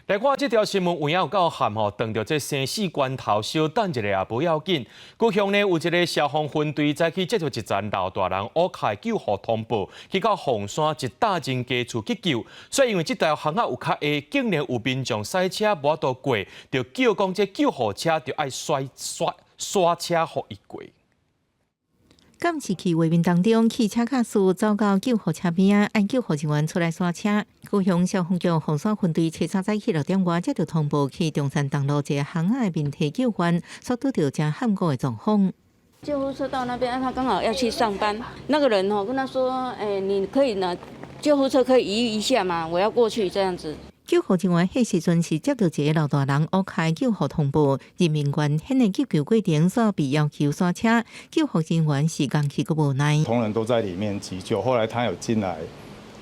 來看這條新聞，有影有夠譀吼，當著這生死關頭，小等一下也無要緊。高雄呢有一个消防分隊早起接到一層老大人烏跤的救護通報，去到鳳山一大人家厝去救，所以因為這條巷仔有較狹，竟然有民眾駛車無法度過，就叫講這救護車就愛剎剎剎車予伊過。監視器畫面當中，汽車駕駛走到救護車邊仔，愛救護人員出來剎車。高雄消防局鳳山分隊初早起6點外接到通報，去中山東路一个巷仔的面提救援，所拄著誠罕見的狀況。救護車到那邊，他剛好要去上班，那個人哦跟他說：“欸，你可以呢，救護車可以移一下嗎？我要過去這樣子。” 救護人員彼時陣是接到一个老大人烏跤救護通報，人命關天的急救過程煞被要求剎車，救護人員是仝去閣無奈。同仁都在裡面急救，後來他有進來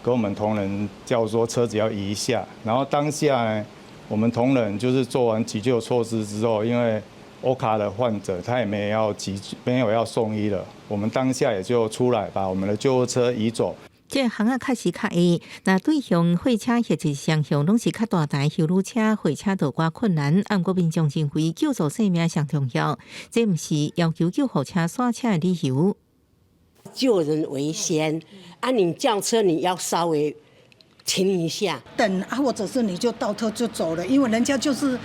跟我們同仁叫說車子要移一下，然後當下呢，我們同仁就是做完急救措施之後，因為烏跤的患者他也沒有要急，沒有要送醫了，我們當下也就出來把我們的救護車移走。這个巷仔確實較狹，若對向貨車或者是雙向攏是較大台休旅車、貨車就較困難。毋過民眾認為救助生命上重要，這毋是要求救護車剎車的理由。救人為先，啊，你叫車你要稍微停一下，等啊，或者是你就倒車就走了，因為人家就是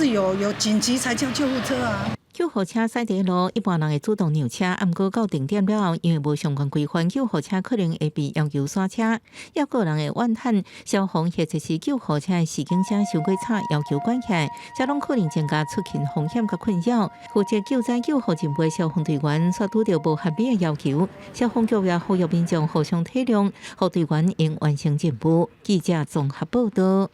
有緊急才叫救護車啊。救護車駛佇路，一般人會主動讓車，毋過到定點了後，因為無相關規範，救護車可能會被要求剎車。抑閣有人會怨嘆消防或者是救護車的示警聲傷過吵，要求關起來，這攏可能增加出勤風險佮困擾。負責救災救護任務的消防隊員煞拄著無合理的要求，消防局也呼籲民眾互相體諒，予隊員會用完成任務。記者綜合報道。